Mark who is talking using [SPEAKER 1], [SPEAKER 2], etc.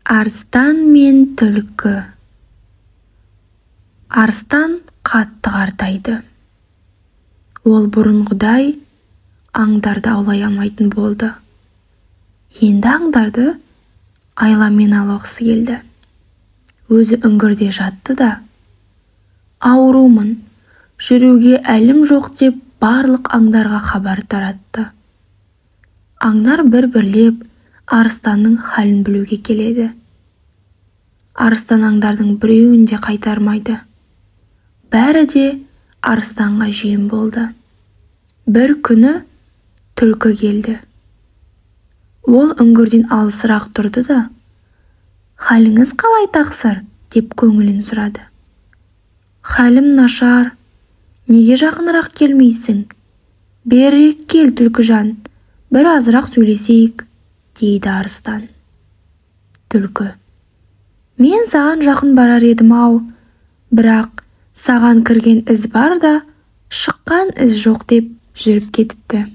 [SPEAKER 1] Арыстан мен түлкі. Арыстан қатты қартайды. Ол бұрынғыдай аңдарды аулай алмайтын болды. Енді аңдарды айламен аулағысы келді. Өзі үңгірде жатты да, аурумын, жүруге әлім жоқ деп барлық аңдарға хабар таратты. Аңдар бір-бірлеп арыстанның халін білуге келеді. Арыстан аңдардың біреуін де қайтармайды. Бәрі де арыстанға жем болды. Бір күні түлкі келді. Ол үңгірден алысырақ тұрды да, «Халіңіз қалай, тақсыр?» деп көңілін сұрады. «Халім нашар. Неге жақынырақ келмейсің? Берірек кел, түлкіжан, бір азырақ сөйлесейік», дейді арыстан. Түлкі: «Мен саған жақын барар едім-ау, бірақ саған кірген із бар да, шыққан із жоқ», деп жүріп кетіпті.